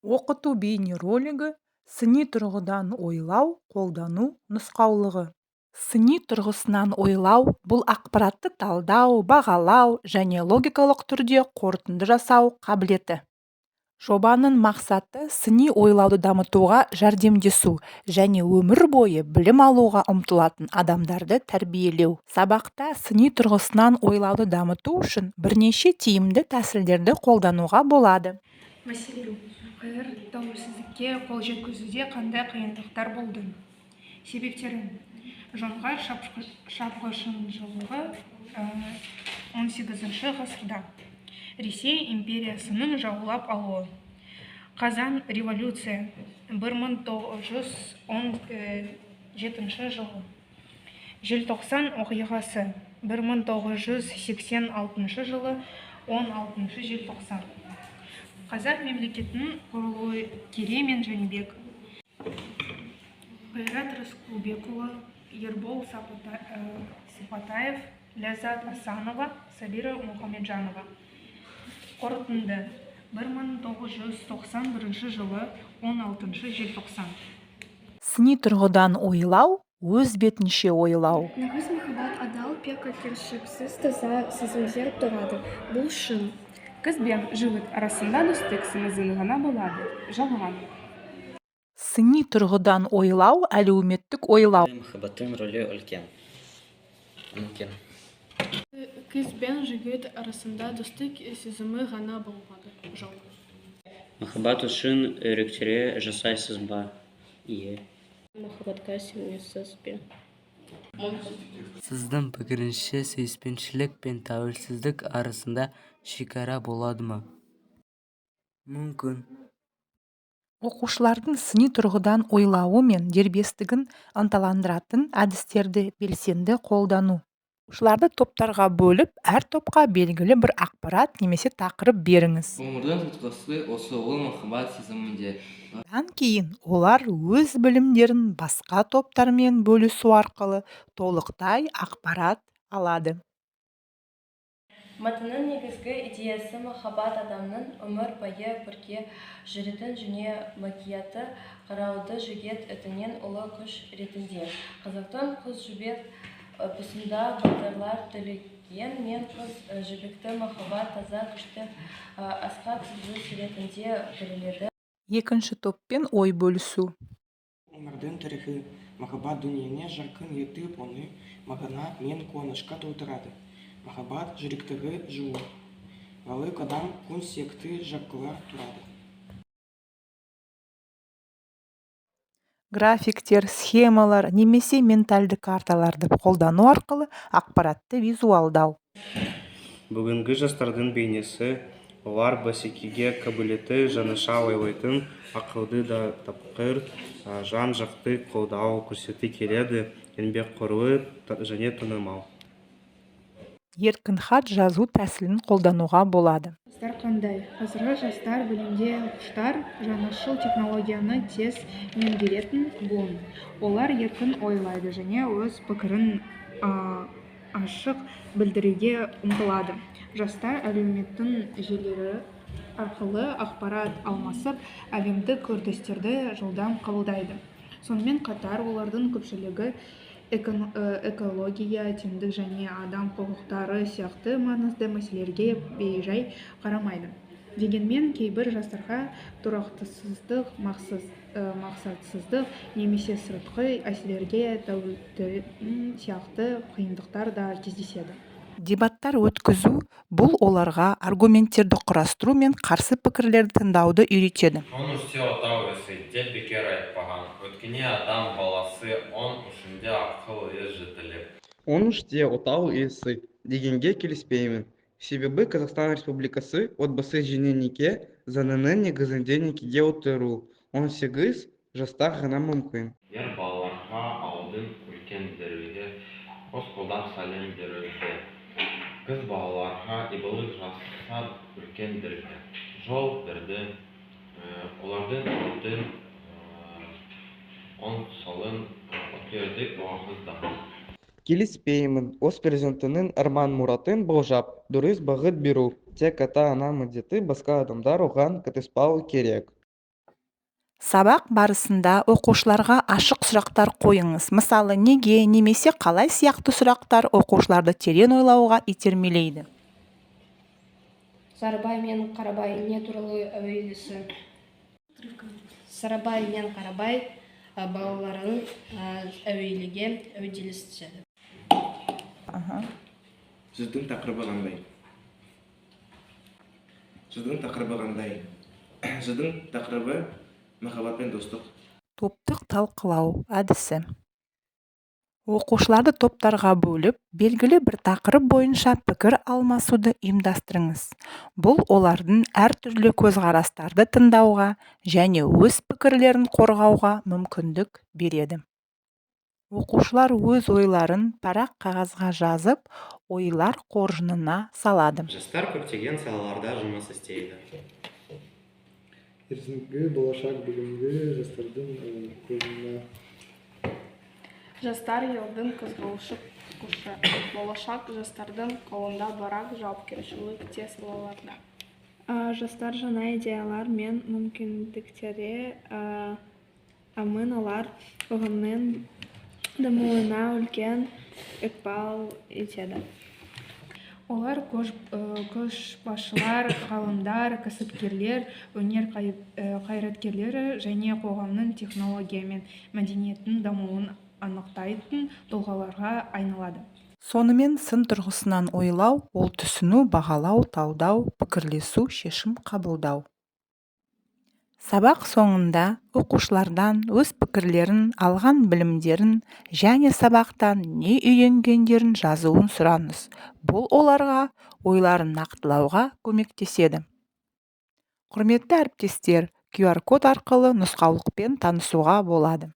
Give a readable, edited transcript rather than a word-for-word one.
Оқыту бейнеролигі «Сыни тұрғыдан ойлау. Қолдану нұсқаулығы». Сыни тұрғысынан ойлау – бұл ақпаратты талдау, бағалау және логикалық түрде қорытынды жасау қабілеті. Жобаның мақсаты сыни ойлауды дамытуға жәрдемдесу және өмір бойы білім алуға ұмтылатын адамдарды тәрбиелеу. Сабақта сыни тұрғысынан ойлауды дамыту үшін бірнеше тиімді тәсілдерді қолдануға болады. Мәселе: ҚР тәуелсіздікке қол жеткізуде қандай қиындықтар болды? Себептері. Жоңғар шапқыншылығы XIX ғасырда. Ресей империясының жаулап алуы. Қазан революция 1917 жылы. Желтоқсан оқиғасы 1986 жылы 16 желтоқсан. Қазақ мемлекетінің құрылуы. Керей мен Жәнібек. Қайрат Рысқұлбекұлы, Ербол Сыпатаев, Ләззат Асанова, Сабира Мұхамеджанова. Қорытынды: 1991 жылы 16 желтоқсан. Сыни тұрғыдан ойлау – өз бетінше ойлау. Нағыз махаббат адал, пек кіршіксіз, таза сезімдер тұрады. Бұл шын. Қыз бен жігіт арасында достық сезімі ғана болады. Жалған. Сыни тұрғыдан ойлау – әлеуметтік ойлау. Махаббаттың рөлі үлкен. Мүмкін. Қыз бен жігіт арасында достық сезімі ғана болады. Жоқ. Махаббат үшін ерекше жасайсыз ба? Иә. Махаббатқа сенесіз бе? Сіздің пікіріңізше, сүйіспеншілік пен тәуелсіздік арасында шекара болады ма? Мүмкін. Оқушылардың сыни тұрғыдан ойлауы мен дербестігін ынталандыратын әдістерді белсенді қолдану. Оқушыларды топтарға бөліп, әр топқа белгілі бір ақпарат немесе тақырып беріңіз. Өмірдің тұтқасы осы, ол махаббат сезімінде. Бұдан кейін олар өз білімдерін басқа топтармен бөлісу арқылы толықтай ақпарат алады. Мәтіннің негізгі идеясы: махаббат адамның өмір бойы бірге жүретін және магияты қарауды жігет етінен ұлы күш ретінде. Қазақтың Қыз Жібек эпосында батырлар Төлеген мен Қыз Жібекті махаббат таза, күшті, асқақ жұлдыз ретінде көреледі. Екінші топпен ой бөлісу. Өмірдің тарихы, махаббат дүниені жарқын етіп, оны мағына мен қуанышқа толтырады. Махаббат жүректегі жылу. Ғалиқ адам күн сияқты жарқылар тұрады. Графиктер, схемалар немесе ментальды карталарды қолдану арқылы ақпаратты визуалдау. Бүгінгі жастардың бейнесі: олар бәсекеге қабілетті, жаңаша ойлайтын, ақылды да тапқыр, жан-жақты қолдау көрсете келеді, еңбекқорлы және танымал. Еркін хат жазу тәсілін қолдануға болады. Жастар қандай? Қазіргі жастар білімге құштар, жаңашыл, технологияны тез меңгеретін буын. Олар еркін ойлайды және өз пікірін ашық білдіруге ұмтылады. Жастар әлеуметтік желілер арқылы ақпарат алмасып, әлемдік үрдістерді жылдам қабылдайды. Сонымен қатар, олардың көпшілігі экология, теңдік және адам құқықтары сияқты маңызды мәселелерге бейжай қарамайды. Дегенмен, кейбір жастарға тұрақтысыздық, мақсатсыздық немесе сыртқы әсерлерге тәуелділік сияқты қиындықтар да кездеседі. Дебаттар өткізу: бұл оларға аргументтерді құрастыру мен қарсы пікірлерді тыңдауды үйретеді. 13-те отау ісі деп бекер айтпаған. Өйткені адам баласы 13-інде ақыл ес жетіліп. 13-те отау иесі дегенге келіспеймін. Себебі Қазақстан Республикасы Отбасы және неке заңының негізінде некеге отыру 18 жаста ғана мүмкін. Ер балаларға ауылдың үлкендері қос қолдап сәлем береді. Қыз балаларға ибылық жасап үлкендерге жол берді, олардың алдын оң-солын өткерді уағыздады. Келіспеймін. Өз перзентінің арман-мұратын болжап, дұрыс бағыт беру – тек ата-ана міндеті, басқа адамдар оған қатыспауы керек. Сабақ барысында оқушыларға ашық сұрақтар қойыңыз. Мысалы, неге немесе қалай сияқты сұрақтар оқушыларды терең ойлауға итермелейді. Сарыбай мен Қарабай не туралы әуелесі? Сарыбай мен Қарабай балаларын әуелеге әуелеседі. Жырдың тақырыбы қандай? Жырдың тақырыбы қандай? Жырдың тақырыбы махаббат пен достық. Топтық талқылау әдісі. Оқушыларды топтарға бөліп, белгілі бір тақырып бойынша пікір алмасуды ұйымдастырыңыз. Бұл олардың әртүрлі көзқарастарды тыңдауға және өз пікірлерін қорғауға мүмкіндік береді. Оқушылар өз ойларын парақ қағазға жазып, ойлар қоржынына салады. Жастар көптеген салаларда жұмыс істейді. Ертеңгі болашақ бүгінгі жастардың қолында. Жастар елдің қозғаушы күші. Болашақ жастардың қолында, бірақ жауапкершілік те соларда. Жастар жаңа идеялар мен мүмкіндіктерге амын, олар қоғамның дамуына үлкен ықпал етеді. Олар көшбасшылар, ғалымдар, кәсіпкерлер, өнер қайраткерлері және қоғамның технология мен мәдениеттің дамуын анықтайтын тұлғаларға айналады. Сонымен, сын тұрғысынан ойлау ол түсіну, бағалау, талдау, пікірлесу, шешім қабылдау. Сабақ соңында оқушылардан өз пікірлерін, алған білімдерін және сабақтан не үйренгендерін жазуын сұраңыз. Бұл оларға ойларын нақтылауға көмектеседі. Құрметті әріптестер, QR код арқылы нұсқаулықпен танысуға болады.